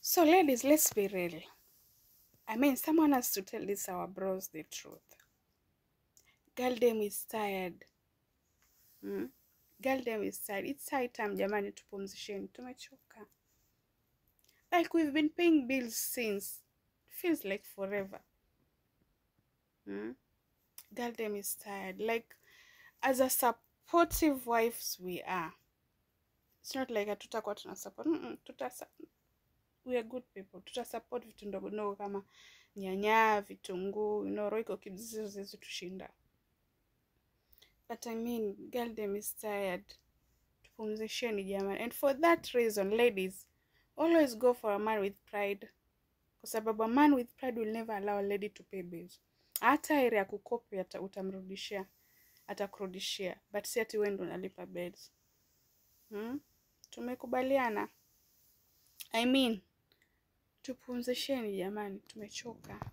So ladies, let's be real. I mean, someone has to tell this our bros the truth. Girl dem is tired. Girl dem is tired. It's high time jamani, tupumzisheni, tumechoka. Like we've been paying bills since, feels like forever. Girl dem is tired. Like, as a supportive wives we are, it's not like hatutakuwa tuna support. We are good people. Tuta support vitu ndogo ndogo kama nyanya, vitunguu, roiko kizizo tushinda. But I mean, girl dem is tired. Tupumzisheni jamani. And for that reason, ladies, always go for a man with pride. Kwa sababu a man with pride will never allow a lady to pay bills. Hata ile ya kukopi utamrudishia, atakurudishia, but si ati wewe ndo unalipa bills. Tumekubaliana? I mean, tupumzisheni jamani, tumechoka.